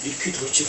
Ерөнхий төвчийг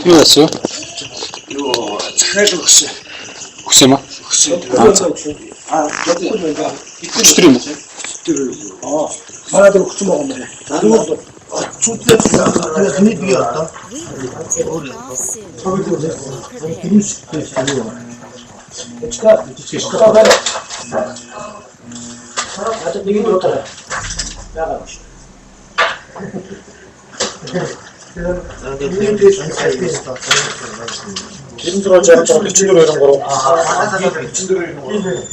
Юу яасан? Юу захиал өгсөн. Өгсөн юм уу? Өгсөн. Аа, өчтөр юм уу? Өчтөр. Аа, манай дээр өгсөн байгаа юм байна. Тэгвэл очиудлаа хэний бие одоо.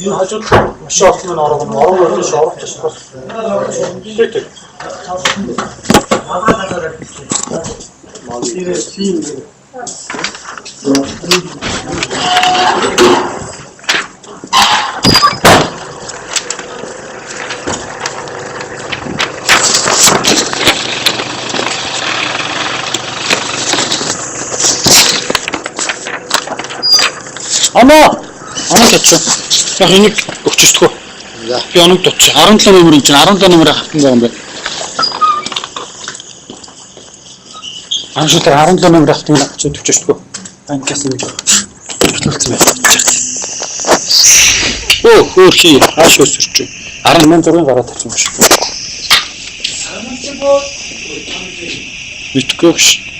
Энэ хажууд машин олсон нь ороо ороо өрөөс орох тусгай. Тэг. Ама ама тач. Яг энийг өгчөстгөө. Би оног дутчих. 17 номер юм чинь 17 номерыг хатан байгаа юм байна. Амшуултаар 17 номер хатан авчиж төвчөстгөө. Банкаас нэг хөтлөлцсөн байна. Өө хөөрхий хааш өсөрч. 18 зургийн гараад тавьсан юм шиг. Мэдгүй гэж.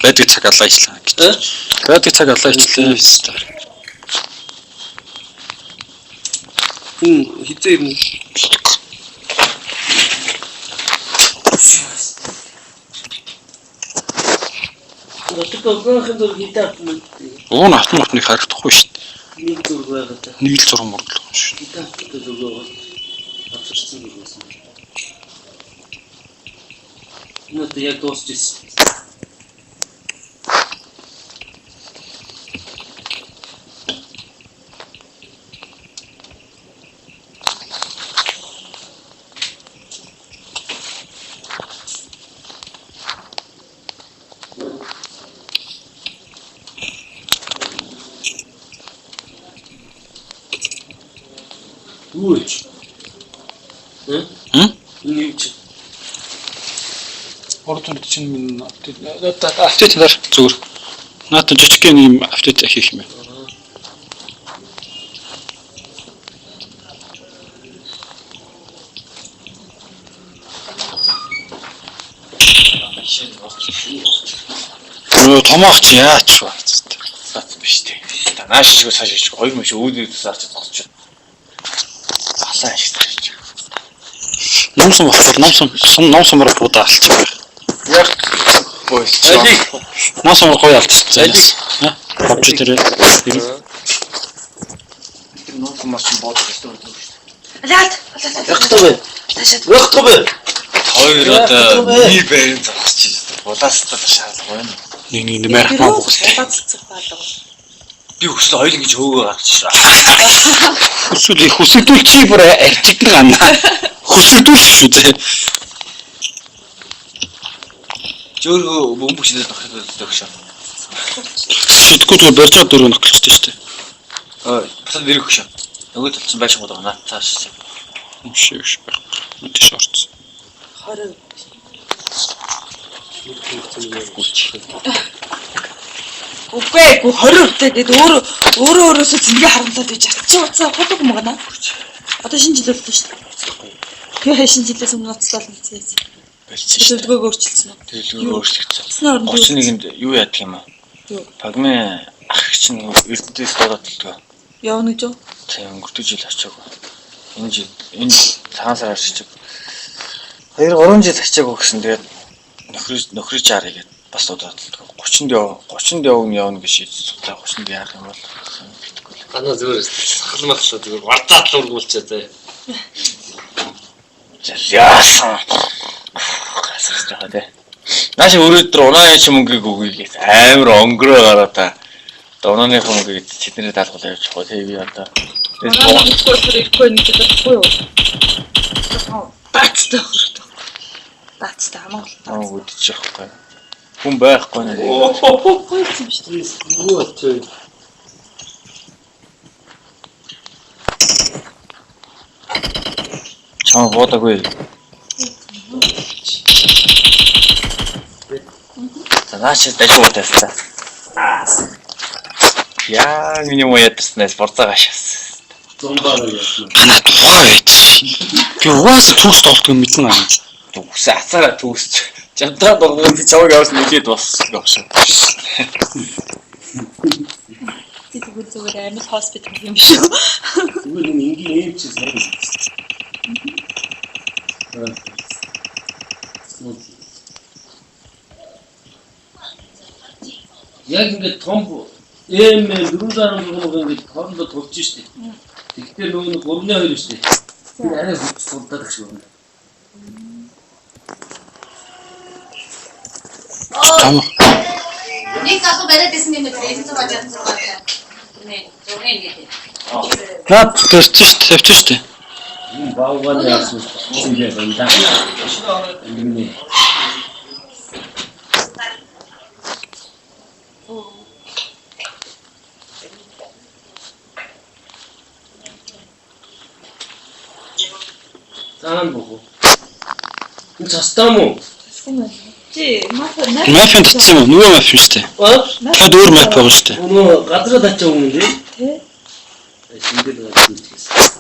Байдаг цаг алаа ичлээ гэж. Байдаг цаг алаа ичлээ. Хүн хизээ ирнэ. Уун автомат нэг харагдахгүй шүү дээ. Нэг зураг байгаа даа. Нэг л зураг мөрдлөө юм шүү. Хитэ автомат зураг байгаа. Авчирсан юм байсан. Энэ яг дуусч ирсэн. Юу вэ? Хм? Энэ юу чи? 340 минь апдейт дээр зүгээр. Наатан жижигхэн юм апдейт хийх юм байна. Өө томоох чи яач вэ? Цац биш үү. Нааш шигүү цааш шигүү хоёр мөш үүдээ тусаарч зогсож байна. Алаан шиг цааш. Номсон болохоор номсон номсомор будаа алчих байх. Яг больч. Номсомор гоё алдчихсан. PUBG дээр. Тэр номсомор чинь буудах ёстой юм шүү Алаад. Яхтай бэ? Яхтай бэ? дээ. Хоёр одоо миний байран зогсож байна. Булаастал шаардлага байна. Нэг нэг нэмэр маа бүгд. Баццах баалга. Би хүсэл хоёул ингэж хөөгөө гарч шээ. Хүсвэл хүсэгдүүл чи бүр арчигдан гана. Хүсэгдүүл шүү дээ. Зөөргөө бөмбөг шидэл нөхрөлтэй өгшөө. Шидэхгүй зүгээр барьж байгаа дөрөв нөхөлчтэй шүү дээ. Ой, бусад нэр өгшөө. Нөгөө талд чинь байшин гоо наад цааш. Шиг шиг байх. Тийш орсон. 20. Үгүй ээ, 20% тэгээд өөрөө өөрөө өөрөөсөө зингээ харамлаад байж чи уцаа худаг юм гана. Одоо шинэ жил боллоо шүү дээ. Тэгээ шинэ жилээс өмнө уцлал нэгцээс. Болцсон шүү дээ. Төлөвлөгөөгөө өөрчилсөн үү? Төлөвлөгөө өөрчлөгдсөн. Уцсны оронд 31-нд юу яадаг юм аа? Юу? Пагмын ах чинь Эрдэнэс дуудаад төлдгөө. Явна гэж юу? Тийм өнгөрдөг жил очиагүй. Энэ жил энэ цагаан сараар очиж 2 3 жил очиагүй гэсэн. Тэгээд нөхрөж арай гээд бас дуудаад төлдгөө. 30-нд яв 30-нд явна явна гэж шийдсэн. 30-нд яах юм бол мэдэхгүй л. Ганаа зүгээр сахалмахлаа зүгээр вардаат л үргүүлчээ зэ. Яасан. Гасах жаа тий. Нааш өрөөдөр унаа яч мөнгийг өгье гэж амар өнгөрөө гараа та. Одоо унааныхаа мөнгийг тэднэрээ даалгавал явуучих гоо тий би одоо. Манай мэдгүй болохоор ирэхгүй нэг гэдэг байхгүй юу? Баацтай хэрэгтэй. Баацтай хамаг бол. Аа үдчих байхгүй. Хүн байхгүй нэ. Гоё юм шүү дээ. Юу болчих вэ? Чам буудаггүй. За нааш дажиг уудаас. Яа миний муу ядарснаас борцоо гашаас. Зомбаар яасан. Танаа тухай байж. Би угаасаа төгс тоглох юм мэдэн аа. Үсэ ацаараа төгсч. Жамтаа дургуул чи чамайг явуулсан нилээд болсон гэж байна. Би тэгвэл зүгээр амьд хоспитал юм шүү. Зүгээр юм энгийн эм чи сайн. Яг ингээд том эм 416 ингээд хоорондоо тулж штэ. Тэгэхдээ нөгөө нэг 3-2 штэ. Тэр арай хүч сулдаад их шиг байна. Том. Нэг залуу бариад исэн юм байна. 96 66. Нэ, зургийн ингээд. Наад төрсөн шүү дээ, тавьчих шүү дээ. Энэ баавгааны яасан юм байна да. Ингэнэ. Заан бохоо. Энэ цастаа мó? Чи маф Мафийн татсан юм уу? Нөгөө маф юм шүү дээ. Аа? Тад өөр маф байгаа шүү дээ. Нөгөө газраа тачаа юм дээ. Тэ. Шингэл газар гэсэн.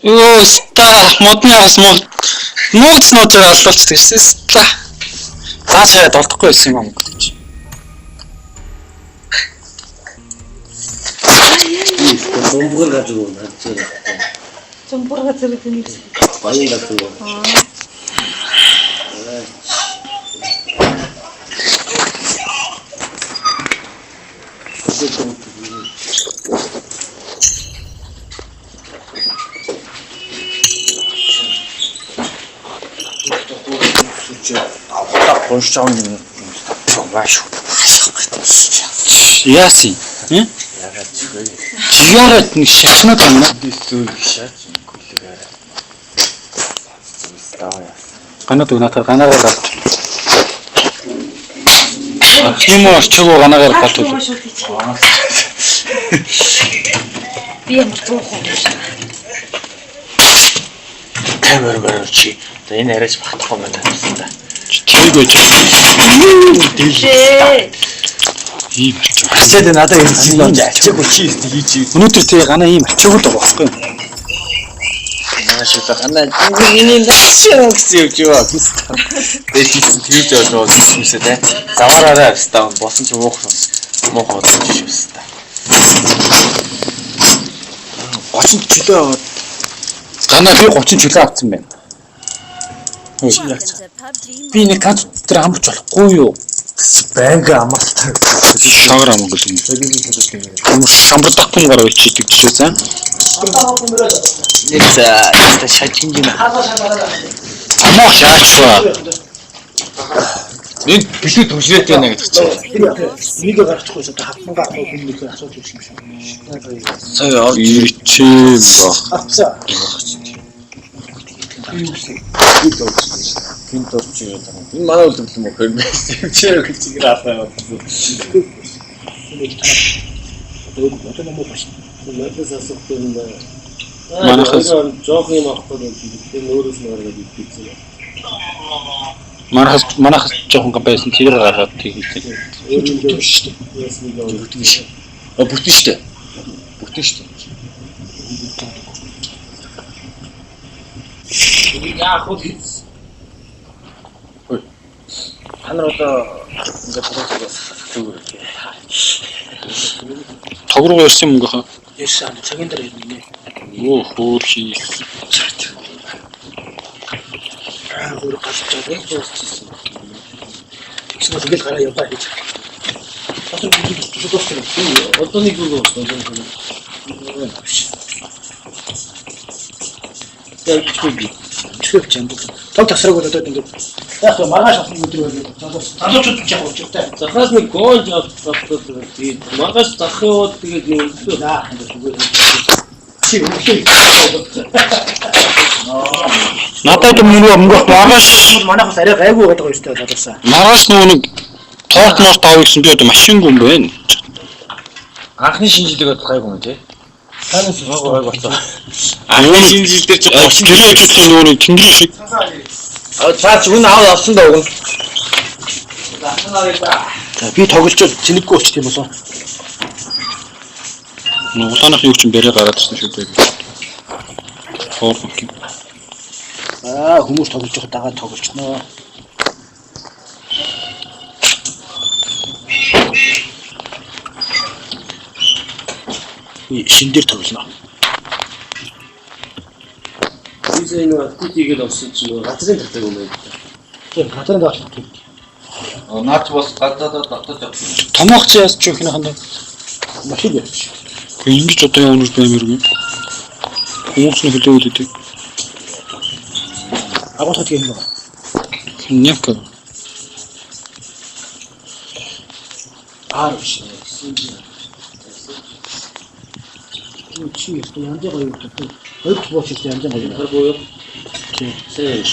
Йоо, ста модны араас мод нууц нууцаар алуулчихдаг шээ. Ста. Цаашаа долдохгүй байсан юм гэж. Зомбгор газар уу над зэрэг. Зомбор газар гэдэг нь Баян газар уу. Авахтаа гонш жаав юм юм шүү. Яасан? Хэ? Ягаад ч вэ? Жигараад нэг шашнаад байна. Би зүг шаач юм гүлгээр. Стаа яа. Ганаад үг наатаа ганаагаар гарч. Юм орчгүй ганаагаар болтол. шууд хийчих. Би ямар 100% юм шиг. Камер баруун чи За энэ арайч багтахгүй байна та. Тэг байж. Дээ. Ийм ачаа. Ачаад надад энэ чинь ачаагүй чи хийж. Өнөөдөр тэгээ ганаа ийм ачаагүй л байгаа байхгүй юу? Манай шиг ганаа миний насаа гэсэн явж яваа. Тэгээд хийсэн тэгж явж байгаа юмсээ те. Заваараараа австаа болсон чи муух муух болж шивс та. 30 чөлөө аваад Ганаа би 30 чөлөө авсан байна. Би нэг ганц өдөр амарч болохгүй юу? Байнга амартай. Шагар амаг гэл юм. Хүмүүс шамбардахгүй гараа ичдэг гэж байсан. Нэг за яста шажинг юм. Амаа шаачваа. Энэ бэлүү түншрээд байна гэдэг чинь. Нэг гарчихгүй шүү дээ. Хатан гарах хүн нэг асуудал юм шиг. Сая орж Ирчээ ба. Авцаа. Гинт орж ирээд байгаа. Энэ манай үлдэл юм уу хэр байсан. Чи гэж чигээр алгаа юм. Одоо муу биш. Надаас асуух юм байна. Манайхаас- жоох юм авахгүй бол тэр өөрөөс нь гаргаад идчихсэн. Манайхаас манайхаас жоохон байсан тэр гаргаад тийгсэн. Өөр юм шүү дээ. Ясны гоо. А бүтэн штэ. Бүтэн штэ. Яах вэ гэж. Та нар одоо ингээд тоглоомоос зүгээр. Тог руу ярьсан юм гэх. Ярьсан цагийн дараа ирнэ гинэ. Өө хөөрхий. Аа өөр гарч байгаа яг дуусчихсан. Тэгсэн бол ингээл гараа яваа гэж. Одоо бүгд дууссан. Одоо нэг үг болсон. Яг Чүхэв чамд. Тог тасраг бол одоо ингээд яг л маргааш авах өдөр байл. Залуус залуучууд ч яг учиртай. Захаас нэг гоонж авах тэгээд маргааш зах яваад тэгээд нэг өглөө Наа ингээд зүгээр. Чи өглөө. Надад мөнгө мөнгө маргааш Манайх бас арай гайгүй байгаа юм шүү дээ залуусаа. маргааш нөгөө нэг торт морт авъя гэсэн би одоо машингүй юм байна. Анхны шинэ жилиг бодох гайгүй юм тий. Танаас гайгүй болсон. Анхны Шинэ жил дээр чи 30 гэрээ ажиглах нөгөө нэг тэнгэрийн шиг А цаа чи үнэ аваад авсан даа уг нь. За би тоглож зэнэггүй болчих юм болоо. Улааных юу ч бэрэ гараад ирсэн шүү дээ. Хоол юм. Аа хүмүүс тоглож байхад дагаад тоглолцноо. Би шин дээр тоглоно. Би сая нэг апдейт хийгээд авсан чинь нөгөө газрын татаг юм байна. Тийм газрын даалгавар тийм. Наач бас гадаадад дотоод явсан. Томоох чи яас ч юу хинэ хандаа. Машин явчих. Гэхдээ ингэж одоо яа өнөр баймааргүй. Хүмүүс нь хөлөөлөд идэг. Агуулгад юм байна. Нямка. Аа биш. Чи ястаа янзын гоё юм байна. Хоёр дахь бууч ястаа янзын гоё. Хар буюу. Тийм. Сайн.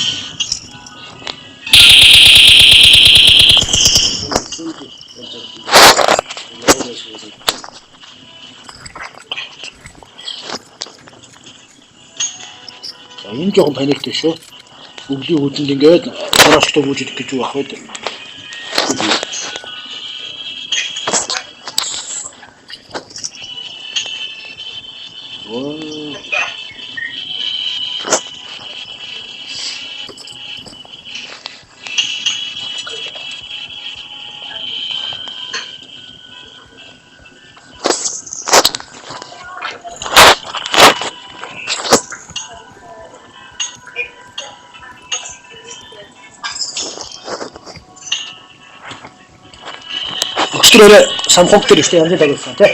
За энэ жоохон паниктэй шүү. Өвлийн хүзэнд ингээд хорооштой гүйж идэх гэж юу ах вэ? Өчтөр өрөө самхуг дээр өчтөр янзын дагуулсан тий.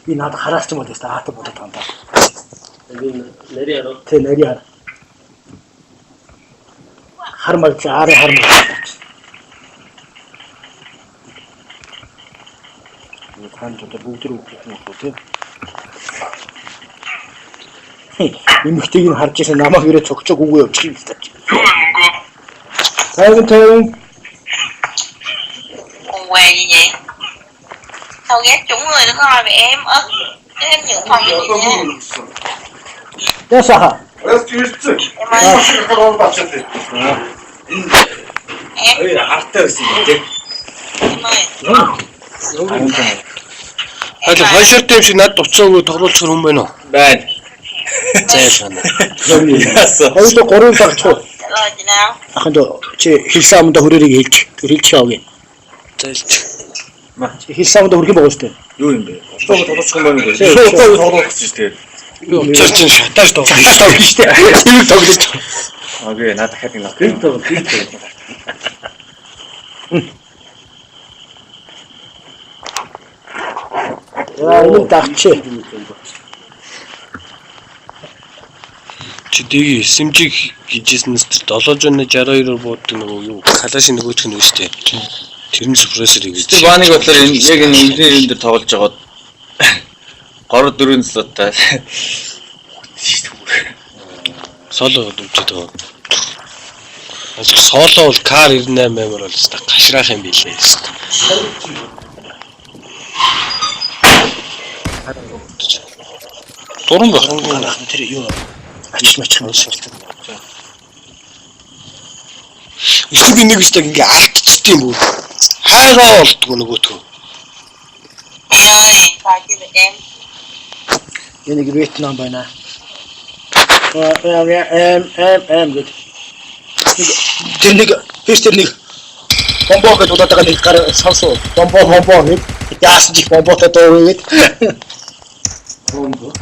Би надад хараач юм бол өстө аата бодод байгаа юм да. Би нарийн хараа. Тэ нарийн хар. Хар мал чи аарын хар мал. Танд одоо бүгд рүү өгөх юм уу тий. Эмэгтэйг нь харж ирсэн намайг ирээ цогцоог үгүй явчих юм л та. Юу вэ мөнгө? Тайван тайван. Cùng quê gì vậy? Sao ghét trúng người đừng có nói về em. Ơ, em nhường phòng cho chị nha. Ясаа. Em ơi. Em. Ой, хартай байсан юм тий. Em ơi. Хайл хойшоортой юм шиг надад уцаагүй тоглуулчих юм байна уу? Байна. Зайлшгүй. Яасан. Хоёулаа гурван дагчих уу? Trả lời chị nào. Ахын дөө чи хэлсэн амдаа хүрээрийг хэлж. Тэр хэлж яваа. Зайлж. Чи хэлсэн амдаа хүрэх юм байгаа шүү дээ. Юу юм бэ? Уцаагүй тоглуулчих юм байна уу? Уцаагүй тоглуулах гэж шүү дээ. Би уцаар чинь шатааж тоглож. Шатааж тоглож шүү дээ. Тэрийг тоглож. Окей, наа дахиад нэг нот. Тэр тоглол, тэр тоглол. Яа, энэ дагчээ. Чи дэги SMG гэжсэнээс 762-оор бууддаг нөгөө юу калашин нөгөөх нь шүү дээ. Тэр нь супрессор гэж. Тэр бааныг бодлоор энэ яг энэ өвлийн юм дээр тоглож байгаад 3 4 слоттай. Соло дүүжээд байгаа. Соло бол Кар 98 амар бол өстой гашраах юм билээ өстой. Дуран байх. Ахын тэр юу ачиж мачих юм шиг. Өстө би нэг өстой ингээ алдчихд юм бүр. Хайгаа болдгоо нөгөөтгөө. Em ơi, chào chị về em. Энэ нэг Вьетнам байна. Эм эм эм гэд. Тэр нэг фиш тэр нэг бомбо гэж удаад байгаа нэг гар сонсоо. Бомбо бомбо гэд. Яасан ч их бомботой дуу гэд. Бомбо.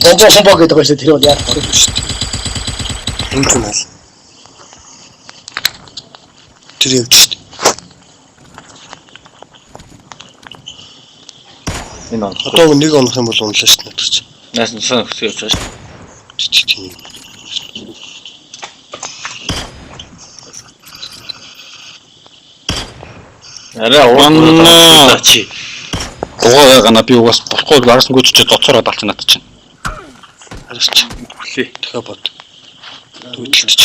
Бомбо бомбо гэдэг байгаа шүү дээ. Тэр бол яах вэ шүү дээ. Энэ ч юм бол. Тэр явж шүү дээ. Энэ он. Одоо нэг онох юм бол унлаа шүү дээ надад чи. Наас нь сан хөсөө явж байгаа шүү. Тийм. Арай уурах чи. Дугаа байгаа на би угаас болохгүй багсан гүйж чи доцороо далч надад чинь. Хараач. Хүлээ. Дахиад бод. Дүүдэлтч.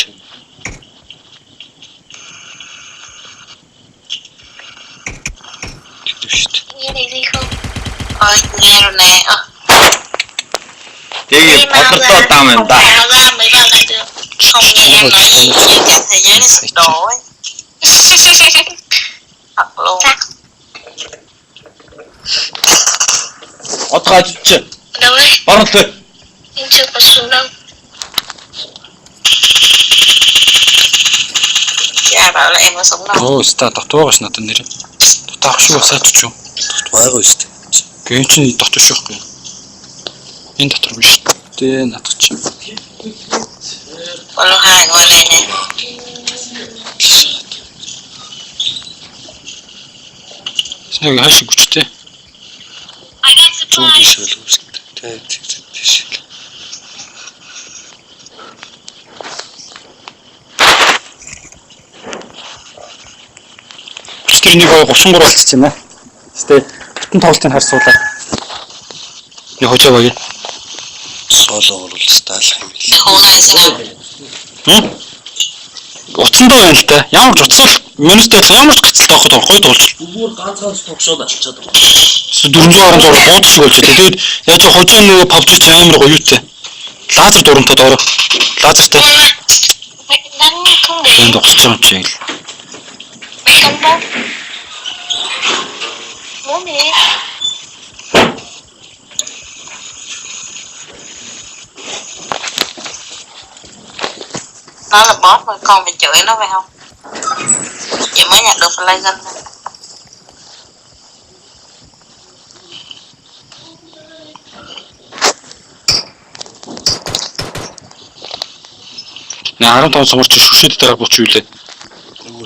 Тэр шүү дээ. Nghe thấy gì không? Ôi, nghe rồi nè. Ờ, Тэгээ бодолтой дам юм да. Tháo ra mới vào lại được. Không nghe em nói gì, như kiểu thế giới nó sụp đổ ấy. Thật luôn. Одоо хажиж. Đâu ấy, Баруун төлөө. em chưa có xuống đâu. Dạ bảo là em có súng đâu. Оо ста дотоо байгаа ш надад нэр. Дотоо ах шиг басаач ч юм. Дот байгаа шүү дээ. Гэ эн чинь дотор биш байхгүй юу? Энэ дотор биш. Тэ надад чинь. Còn lô hai ngoài này nè. Нэг хаш хүчтэй. Зүүн тийш л үүснэ. Тэ тийш л. Хүч тэр нэг 33 болчихж байна. Тэ бүтэн тоглолтыг харсуулаа. Нэг хожоо багийн. Соло бол стаалах юм билээ. Khu này xem nào. Хм? Уцандаа байна л та. Ямар ч уцал минуттай ямар ч гацалтай авах гоё тоглож. Зүгээр ганц ганц тогшоод алчаад байгаа. 416 бууд шиг болж байна. Тэгээд яаж хожоо нөгөө PUBG ч амар гоё юутай. Лазер дурамтай доороо. Лазертай. Nắng không để Энд тоглож байгаа юм чи яг л. không bố. Bố mẹ. Nó là boss mà con phải chửi nó phải không? Chị mới nhặt được flygun thôi. Нэ 15 сумарч шүшээд дараа 30 үлээ.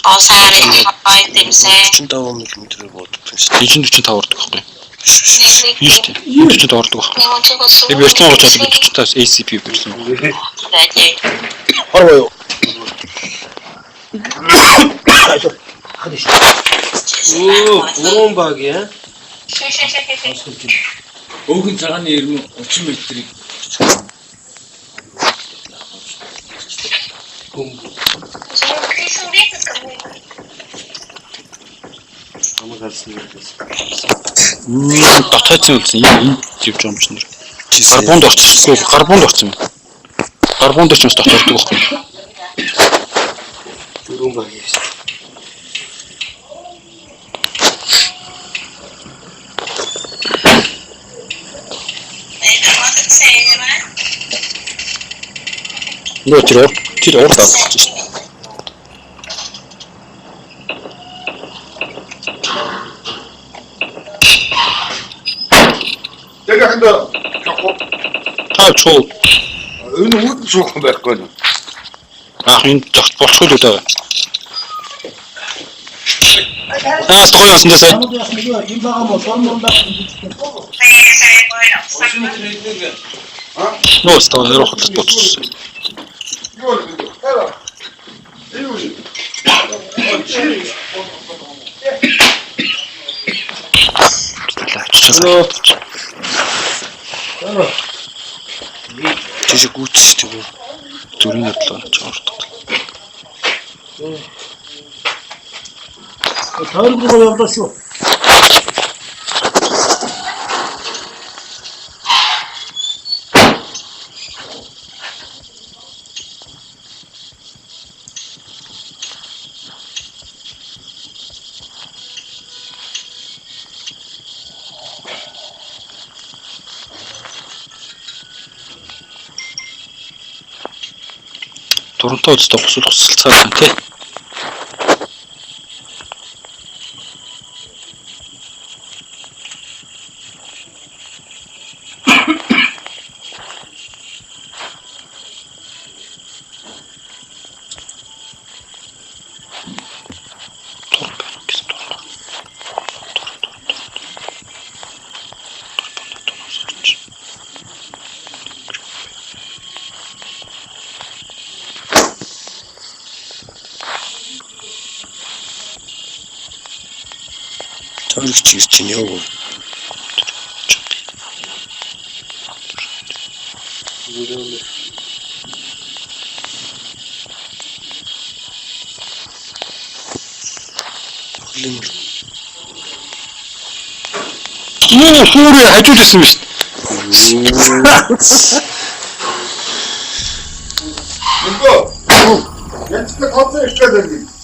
Con xa đi, thôi tìm xe. 45 мм-ээр бууддаг юм шүү дээ. Энд 45 ордог байхгүй юу? Nghe Тийм шүү дээ. 45 ордог байхгүй юу? không chưa có xuống. Би виртуал болж байгаа би 45 ACP барьсан. Để chị. Хор буюу. Өө, гурван баг яа. Өөхөн цагааны иргэн 30 метрийг Намайг харсан юм байна. Дотойцсон үлдсэн. Энэ явж байгаа юм чинь. Гарбуунд орчихсон. Гарбуунд орсон юм. Гарбуунд орчих бас дотордог байхгүй. Дөрөв баг юм шүү. Нөө тэр урд авчихсан шүү дээ. Тэр яханд Та чуу. Энэ үүдэн суух юм байхгүй юу? Ах энэ зогт болчихгүй л байгаа. Аа гоё болсон даа сая. Нөө стоо нэр хотлож болчихсон. Юу вэ? Юу вэ? Талаа авчиж. Жижиг гүйц шүү дээ. Зүрийн бодлоо ч ордог. Тойрог руу явлаа шүү. Дурантай үздэг гусал гусалцаа байна тий. Туран байна гэсэн туран. Тойрогч ирж байна юу? Юу хүүрээ хажууд исэн юм шүү дээ. Нөгөө. Янзтай кофе ичлээ дэрги.